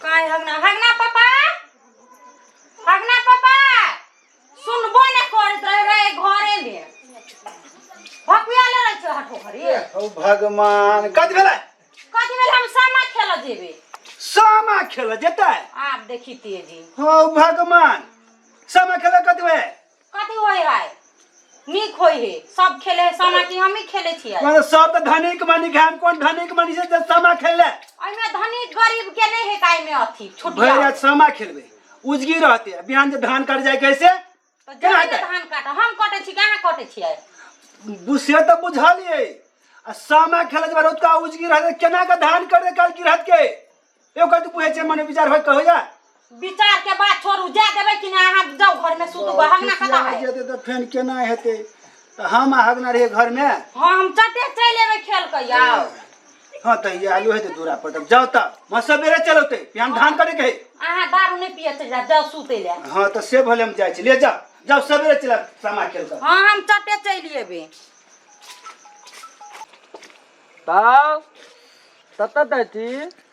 काय हगना हगना पापा, हगना पापा, सुनबो ने करैत रहे रहे घरे में भकुआ ले रहै छै हठो घरे। ओ भगवान, कथी भेलै? कथी भेल? हम सामा खेल जेबे। सामा खेल जेतै? आब देखी तेजी। हो भगवान, सामा खेल कथी होय? कथी होय है? नीक होय है, सब खेले है सामा की हम ही खेले छियै। मतलब सब तऽ धनिक मनिक है, हम कोन धनिक मनिक छै जे सामा खेले? एहिमे धनिक गरीब के नहि है का एहिमे अथी भरि छुटिया। राति सामा खेलबै, उजगी रहते, बिहान जे धान कट जाय कैसे? तऽ केना जल्दी हेतै? धान काट हम कटै छी कि अहाँ कटै छियै? बुसे तऽ बुझलियै, आ सामा खेले जब रतुका उजगी रहते, केना के धान कट कल की रहत के एगो कथी बुझै छै? मने विचार होय कहो जा। विचार के बात छोड़ू, जा देबै कि नहि? अहाँ जाउ घर में सुतू, हगना कता है। जेतै तऽ फेन केना हेतै? तऽ हम आ हगना रहियै घर में। हाँ, हम चटे चलि एबै खेल के आउ। हाँ तऽ ई आलू हेतै दूरा पर, तब जाउ तऽ वहाँ सबेरे चलौतै, बिहान धान करे के है। अहाँ दारू नहि पियत जा, जाउ सुतै ले। हाँ तऽ से भले हम जाइ छी, ले जाउ, जाउ सबेरे चलब सामा खेल कऽ। हाँ, हम चटे चलि एबै। तब कतऽ जाइ छी?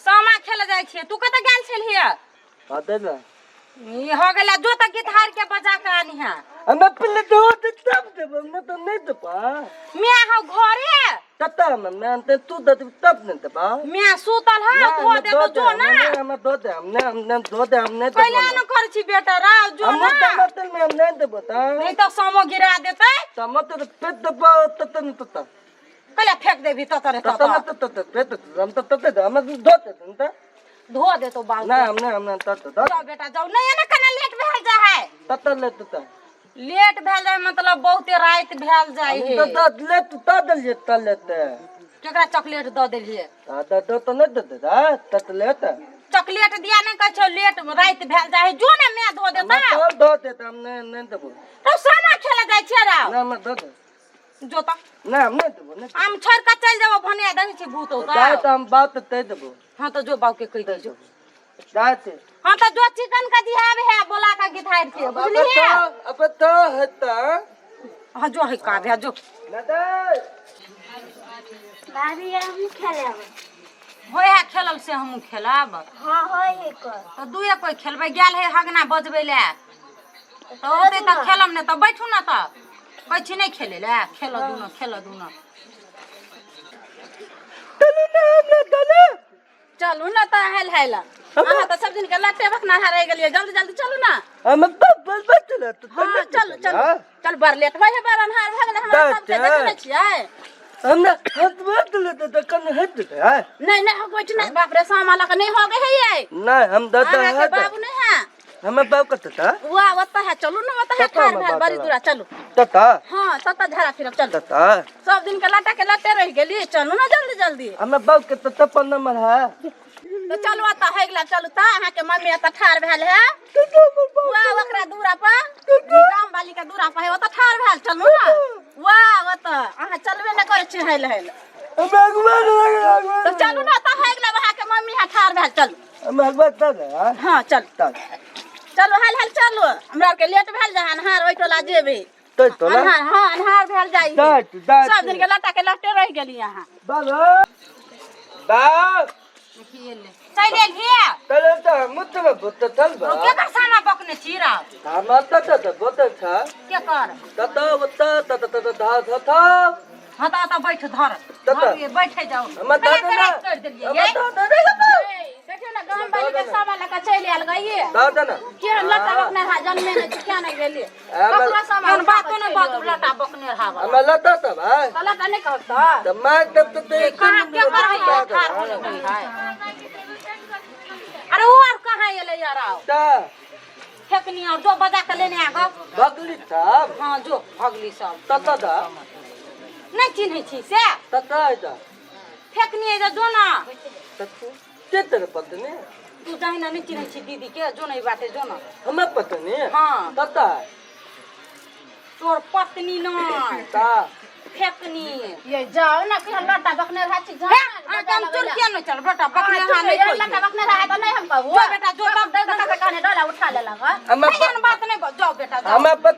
सामा खेल जाइ छियै। तू कतऽ गेल छलही? कतऽ ने। ई हो गेलै, जो तऽ गीत हार के बजा के आनिहा। हमे पहिले दो दे तब देब, हम तो नहीं देबा। मैं हूँ घरे। कतऽ हमे मैं ते तू दे देबी तब नहीं देबा। मैं सुतल है, धो दे तो जो ना। हमे दो दे, हमने हमने दो दे, हमने पहिले न कर छी बेटा राव, जो हम ना। देबा त हम नहीं देबो त। नहीं तो समो गिरा देतै। तम तो पे देबो तत न तत। पहिले फेंक देबी तत रे। तत न तत तत तत पे तत हम तत तत हम दो दे त। धो देतो बाल। ना, हमने हमने तत तत। जाओ बेटा जाओ, नहीं ना कना लेट भेल जा है। तत ले तत। लेट भेल जाय मतलब बहुते राति भेल जाय है। त त ले तू त देलिए त लेते। केकरा चॉकलेट दऽ देलिए? त त त नहीं दे दे तत ले त। चॉकलेट दिया नहीं कहै छौ, लेट राति भेल जाय है, जो ने मैं धो देता। हम दो दे त हम नहीं नहीं देबो। तो सामा खेले जाय छियै राव। ना, हम दो दे। जो त। ना, हम नहीं देबो नहीं। हम छोड़ के चलि जेबो भने देखै छी भूत होता। जाय त हम बात ते देबो। हाँ तो जो बाबू के कहि दे जो। जाय ते। हाँ तो जो चिकन का दिहाब है बोला का गिठार के बुझलिए। अब तो हेता। हाँ जो है का भे जो। दादा भाभी, हम खेलब। होय है खेलल से हमहूँ खेलब। हाँ, होय है कर। तो दुए कोई खेलबै, गेल है हगना बजबै ले तऽ होतै तऽ खेलब ने। तऽ बैठू ने, तऽ कहै छी नहि खेलै ले, खेल दुनो, खेल दुनो। चलू ना हमरा चलू। चलू ना तऽ हेल हेल, अहाँ तऽ सब दिन के लट्टे बकना रहि गेलियै, जल्दी जल्दी चलू ना। हम तो बस बस चलो तो। हाँ चलू चलू चल, बड़ लेट भए बड़ अन्हार भए गेलै हमरा सबके, देखै नहि छियै? हमरा हाथ बस चलो तो कन हट है। नहीं नहीं हो कोई नहीं, बाप रे, सामा लगा नहीं हो गए है ये। नहीं, हम दादा अहाँके है। बाबू नहीं है? हमें बाबू कत था? वाह, ओतऽ है, चलू ना, ओतऽ है। कतऽ ठाढ़ हमर भेल बाप बड़ी है? दूरा चलू। तता। हाँ, ततऽ झाड़ा फिरब, चलू। तता। सब दिन के लट्टा के लट्टे रहि गेली, चलू ना जल्दी जल्दी। हमें बाबू के तता पर नंबर है। तऽ चलू, ओतऽ है गेला, चलू तऽ अहाँके मम्मी ओतऽ ठाढ़ भेल है। वाह, ओकरा दूरा पर, गाम वाली के दूरा पर है, ओतऽ ठाढ़ भेल, चलू ना। वाह, ओतऽ अहाँ चलबे नहि करै छी हेल हेल। हमें अगुआ अगुआ। तऽ चलू ना, ओतऽ है गेला, अहाँके मम्मी है ठाढ़ भेल, चलू। हमें अगुआ तब है। हाँ चल। तब चलू, हाल हाल चलू, हमरा आरके लेट भेल जहाँ अन्हार ओहि टोला जेबै। तो टोला। अन्हार, हाँ अन्हार भेल जाइ। दाँत, दाँत। सब दिन के लट्टा के लट्टे रहि गेली अहाँ। बाबा बाप। चलि एलियै? चलो त हम त बहुत चल बा। केकर सामा बकने छी राव? हम त त बहुत अच्छा। केकर? त त त त त त ध ध थ। हाँ तऽ ओतऽ बैठ, धर। ततऽ। धर, ये बैठे जाओ। हम त कहिया के राति करि देलियै हम ये? त त देखियौ ने, गाम वाली के सामा लऽ कऽ चलि आयल गइये। द द ना। के लट्टा बकने रहा जनमे नहि छी, किया नहि गेलियै? हम ककरो सामा एहन बातो नहि बाजू, लटा बकने रहा। हम लता सब है। तऽ लट्टा नहि कहब तऽ त मैं तब त ते कहाँ केकर है ये? ठाढ़ होने गई है। अरे वो और कहाँ एलै यार? आओ। त फेकनी और जो बजा के लेने आ गो। भगली सब। हाँ जो भगली सब। तत द। नहीं चिन्है छी से? तत है त। फेकनी है जो ना। तत के तेरे पत्नी? तू जहिना नहीं चिन्है छी दीदी के, जो नहीं बाटे जो ना। हमें पत्नी? हाँ। तत। तोर पत्नी नहीं। ता। फेकनी। ये जाओ ना, कि लट्टा बकने रहा छी। हे, अहाँके हम चोर किया नहीं चल बेटा बकने रहा नहीं कोई। लट्टा बकने रहा तऽ नहि हम कहू। जो बेटा जो, तब दे दे कहने डोला उठा लेलक हँ। हमें एहन बात नहीं जाओ बेटा जाओ। हमें पत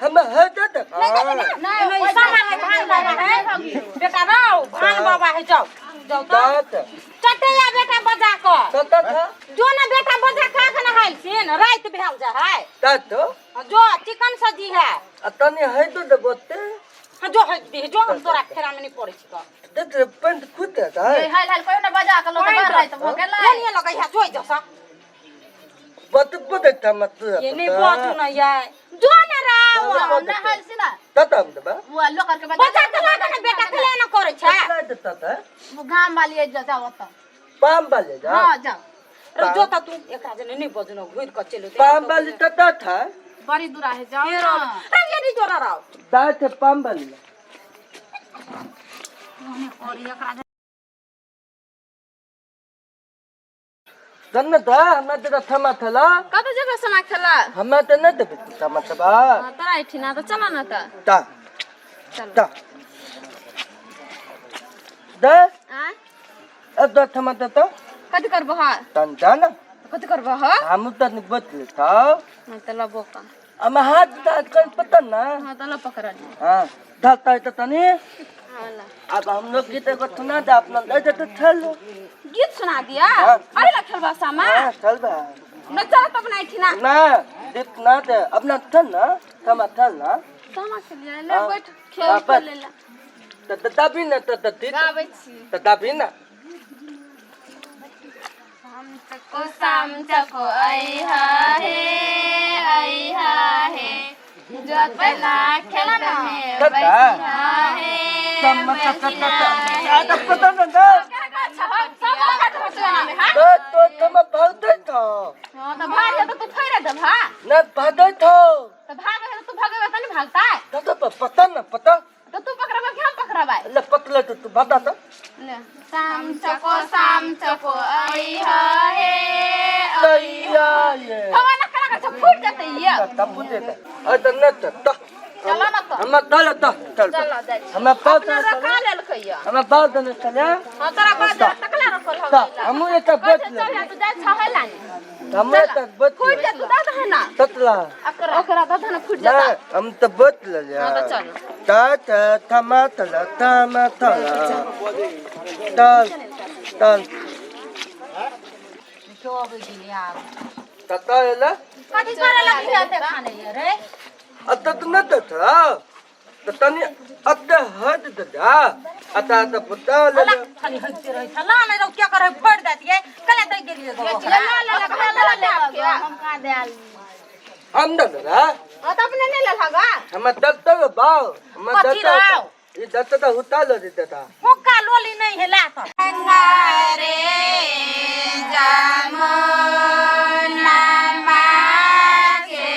हमें है त नहीं नहीं, सामा है, भान बाबा है बेटा, राव भान बाबा है, जाओ जाउ तऽ तात चटैया बेटा बजा कऽ तत था जो ना बेटा बजा कऽ एखन नहायल छिन राति भेल जा है तात जो चिकन सब्जी है आ तनी है तो देबोते हाँ, जो है दे जो हम तोरा फेरा में नहीं पड़ै छी तऽ देख रे पेंट खुद देता है हाल हाल कहियो ना बजा के लोग बाहर रात भऽ गेलै कोनिये लगै है जोइ जसा बत बत मत ये नहीं बाजू ना यार जो ना राव नहायल छी ना तत हम देबा वो लोकर के बजा के लागा ना बेटा के लेना करै छै तत देता था वो गाम वाली आइ जाओ जाओ ओतऽ पाम वाले जा हाँ जाओ रे जो त तू एकरा जने नहीं बजू ना घुर के चलो पाम वाली तत था बड़ी दूरा है जाओ ना रे ये नहीं जोरा राव दात पाम वाली जन्म त हमरा त थमा थला कत जगह समा खेला हमरा त न देबे तू थमा थबा तोरा एठिना त चल न त ता चल ता दे आ अब द थमा त त कथि करबो ह तन जान कथि करबो ह हम त निबत था न त लबो का हम हाथ दाँत कर पता ना हां त ल पकड़ ले हां धरता है त तनी हां ल अब हम लोग गीत को सुना दे अपना दे दे तो चल गीत सुना दिया हाँ। अरे ल खेलबा सामा हां चल बा न चल तब ना एठिना ना देख ना दे अपना चल ना थमा चल ना सामा खेलिया ले हाँ। बैठ खेल हाँ, बैठ। खेले ला त दाबी ना त त गाबै छी त दाबी ना चको साम चको ऐहा हे ऐहा हे जोतना खेत में तता। बैठिया हे तम त त त आ त पता ना दे तो तो तुम भागते थो हाँ तो भाग तो तू फैरे दे भा ना भागते थो तो भाग है तो तू भगेबे त नहीं भागता तो तो पता ना पता तो तू पकड़बे कि हम पकड़बै ले पतले तो तू बता तो ले साम चको साम चको ऐहा हे तैया ये हवा ना करा के फूट जतै ये तब पूछे थे अरे तो न त त चलो ना तो हम चल त चल चलो जाइ छी। हम पास अपना रखा लेलकै ये हम पास देने चले हाँ तोरा बाद तकला रखल त हवे हम एक बच ले चल तू जाइ छहै लानी हम एक बच फूट जा तू दे दे ना ततला ओकरा दे दे ना फूट ना जाता हम तो बच ले जा हाँ तो चल ता ता थमा तला थमा तला तल तल क्यों अबै गेली आब तता एला कथी करे लगली एते खाने ये रे अत त न त था त तनी अत हद ददा अता त पुता ले ओला खाली हंसते रहै छला नहि रौ क्या करे फोड़ देतियै कले दै गेलियै गो ओकरा। ले ले ले ले ले ले हम कहाँ दे आल हम न ददा हाँ तो अपने नहीं ले लगा हम दत्त बाव हम कथी दत्त राव? ई दत्त त हुता लो देता हुक्का लोली नहीं है ला तो रे जमुना के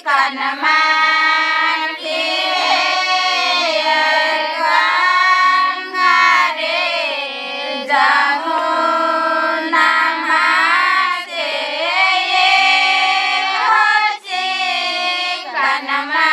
कनमा के गंगा रे जमुना के कनमा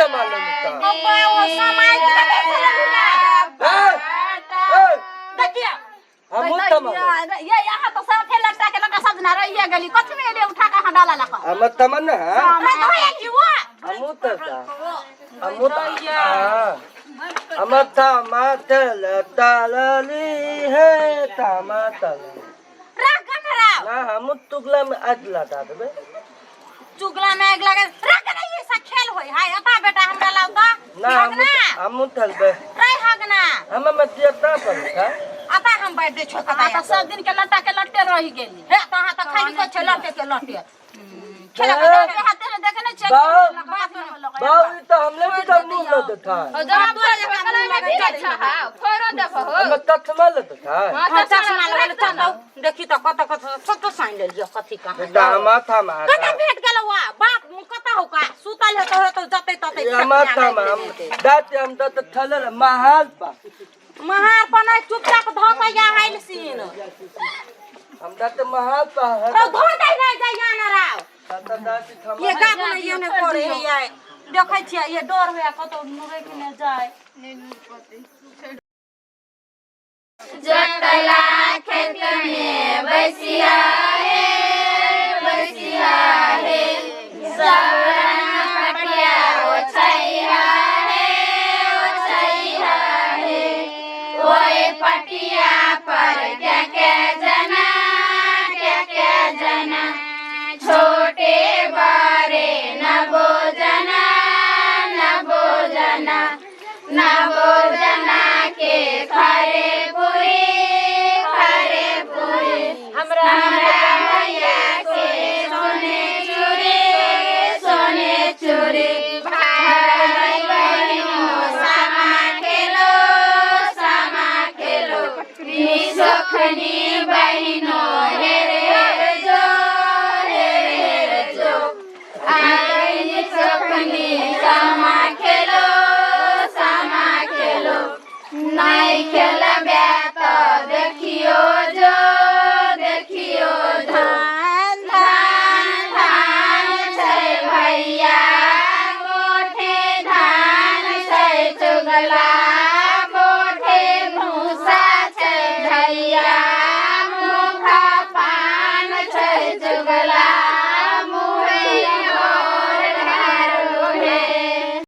तमा लेलहुँ तऽ अब्बा ओ समय के देखै छलै ना। ए, ए, देखियौ हमहूँ तमा लेलहुँ। ये यहाँ तो साफे लट्टा के लट्टा सब जना रहिए गेली कथी में एलिए उठा के अहाँ डाला लका हमर तमा ने है रे धोए जीवा हमहूँ तऽ दा हमहूँ तऽ हाँ। हमर तमा तल तलली है तमा तल राख गन राव ना हमहूँ तुगला में आग लगा देबै चुगला में आगि लगे राख गन ये सा खेल होय हाय अता बेटा हमरा लाउ त ना हगना हमहूँ थलबै रे हगना हम मतियता पर था अता हम बैठ दे छो अहाँ तऽ सब दिन के लट्टा के लट्टे रहि गेली हे त अहाँ त खाली को छै लटे के लटे खेला के हाथे में देखने छियै बाप बाप ई तऽ हमले भी तऽ मुँह लऽ देता और जब तोरा जकाँ मुँह लगे अच्छा हाँ फोड़ो देबहो हमे तथमा लऽ देता हाँ, चश्मा लगल चल देखी त कत कत सब तो साइन ले लियो कथी कहाँ बेटा हम थमा कत भेट गेल वा बाप कत हो का सुतल है तो तो जते तते हम थमा हम दाँत हम दत थलल महाल पा महार पर नहीं चुपचाप धो के या हाइल सीन हम दाँत महाल पा तो धो दे नहीं जाइया ना राव दाँत दाँत थमा ये गाबू नहीं ये ने करे है ये देखै छियै ये डर होया कतौ नुरै के ने जाय जोतला खेत में बसिया हे बसिया हे।